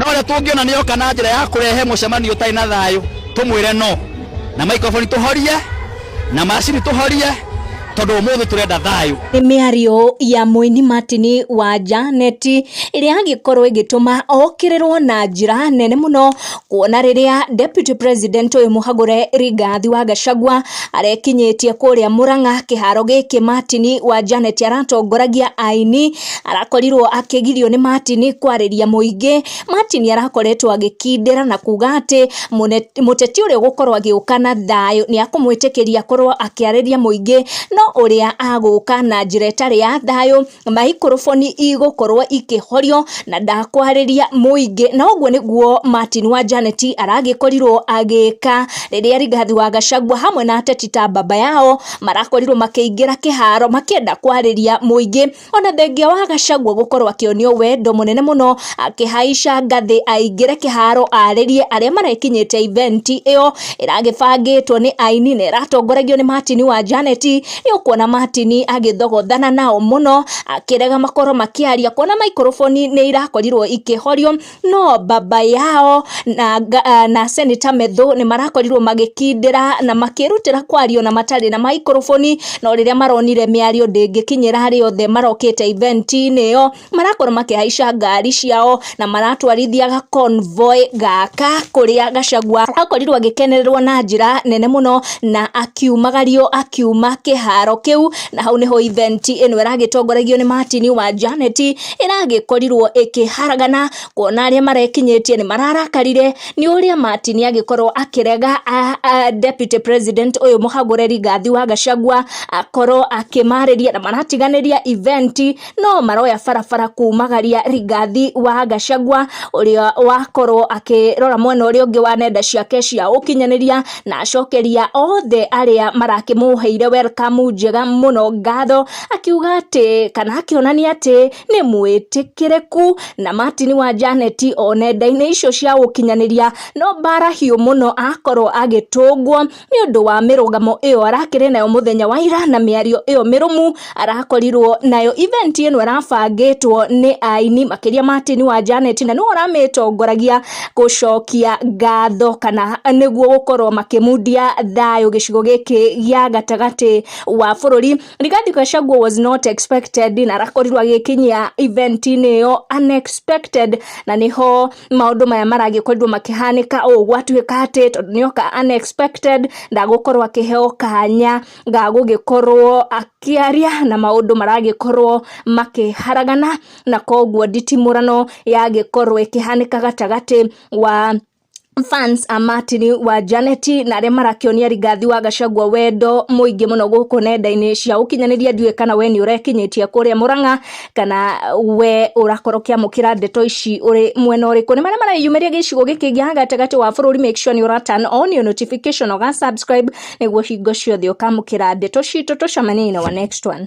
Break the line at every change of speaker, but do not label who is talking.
No ũrĩa tũngĩona nĩ oka na njĩra ya kũrehe mũcemanio ũtarĩ na thayũ, tũmwĩre no na microphone tũhorie na macini tũhorie, tondũ ũmũthĩ tũrenda thayũ.
Nĩ mĩario ya mũini Martin wa Janet ĩrĩa agĩkorwo ĩgĩtũma okĩrĩrwo na njĩra nene mũno, kuona rĩrĩa Deputy President ũyũ mũhagũre Rigathi wa Gachagua arekinyĩtie kũrĩa Murang'a, kĩharo gĩkĩ Martin wa Janet aratongoragia aini, arakorirwo akĩgirio nĩ Martin kwarĩria mũingĩ. Martin arakoretwo agĩkindĩra na kuga atĩ mũteti ũrĩa ũgũkorwo agĩũka na thayũ nĩ akũmwĩtĩkĩria akorwo akĩarĩria mũingĩ, no ũrĩa agũka na njĩra ĩtarĩ ya thayũ, maikroboni igũkorwo ikĩhorio na ndakwarĩria mũingĩ. Na ũguo nĩguo Martin wa Janet aragĩkorirwo agĩka rĩrĩa Rigathi wa Gachagua hamwe na ateti ta baba yao marakorirwo makĩingĩra kĩharo makĩenda kwarĩria mũingĩ. Ona thengia wa Gachagua gũkorwo akĩonio wendo mũnene mũno, akĩhaica ngathĩ aingĩre kĩharo arĩrie arĩa marekinyĩte event ĩyo ĩragĩbangĩtwo nĩ aini na ĩratongoragio nĩ Martin wa Janet. Nĩ ũkuona Martin agĩthogothana nao mũno, akĩrega makorwo makĩaria, kuona maikroboni nĩ irakorirwo ikĩhorio. No baba yao na Senator Methu nĩ marakorirwo magĩkindĩra na makĩrutĩra kwario na matarĩ na maikroboni. No rĩrĩa maronire mĩario ndĩngĩkinyĩra arĩa othe marokĩte event-inĩ ĩyo, marakorwo makĩhaica ngari ciao na maratwarithia ga convoy gaka kũrĩa Gachagua akorirwo agĩkenererwo na njĩra nene mũno na akiumagario akiuma kĩharo kĩu. Na hau nĩho event ĩno ĩragĩtongoragio nĩ Martin wa Janet ĩragĩkorirwo ĩkĩharagana, kuona arĩa marekinyĩtie nĩ mararakarire nĩ ũrĩa Martin agĩkorwo akĩrega Deputy President ũyũ mũhagũre Rigathi wa Gachagua akorwo akĩmarĩria, na maratiganĩria event no maroya barabara kumagaria Rigathi wa Gachagua, ũrĩa wakorwo akĩrora mwena ũrĩa ũngĩ wa nenda ciake cia ũkinyanĩria na acokeria othe arĩa marakĩmũheire welcome njega mũno ngatho, akiuga atĩ kana akĩonania atĩ nĩ mwĩtĩkĩrĩku. Na Martin wa Janet o nenda-inĩ icio cia ũkinyanĩria no mbara hiũ mũno akorwo agĩtũngwo nĩ ũndũ wa mĩrũgamo ĩyo arakĩrĩ nayo mũthenya wa ira na mĩario ĩyo mĩrũmu arakorirwo nayo. Event ĩno ĩrabangĩtwo nĩ aini makĩria Martin wa Janet, na nĩwe ũramĩtongoragia gũcokia ngatho kana nĩguo gũkorwo makĩmundia thayũ gĩcigo gĩkĩ gĩa gatagatĩ wa bũrũri. Rigathi Gachagua was not expected na arakorirwo agĩkinyia event-inĩ ĩyo unexpected, na nĩho maũndũ maya maragĩkorirwo makĩhanĩka ũũ, gwatuĩka atĩ tondũ nĩoka unexpected, ndagũkorwo akĩheo kanya ga gũgĩkorwo akĩaria, na maũndũ maragĩkorwo makĩharagana, na koguo nditimũrano yagĩkorwo ĩkĩhanĩka gatagatĩ wa fans a Martin wa Janet na arĩa marakĩonia Rigathi wa Gachagua wendo mũingĩ mũno gũkũ nenda-inĩ cia ũkinyanĩria. Ndiũĩ kana we nĩ ũrekinyĩtie kũrĩa Murang'a kana we ũrakorwo ũkĩamũkĩra ndeto ici ũrĩ mwena ũrĩkũ. Nĩ marĩa mareyumĩria gĩcigo gĩkĩ gĩa gatagatĩ wa bũrũri. Make sure nĩ ũra turn on your notification, ũga subscribe nĩguo hingo ciothe ũkamũkĩra ndeto citũ. Tũcemanie in our next one.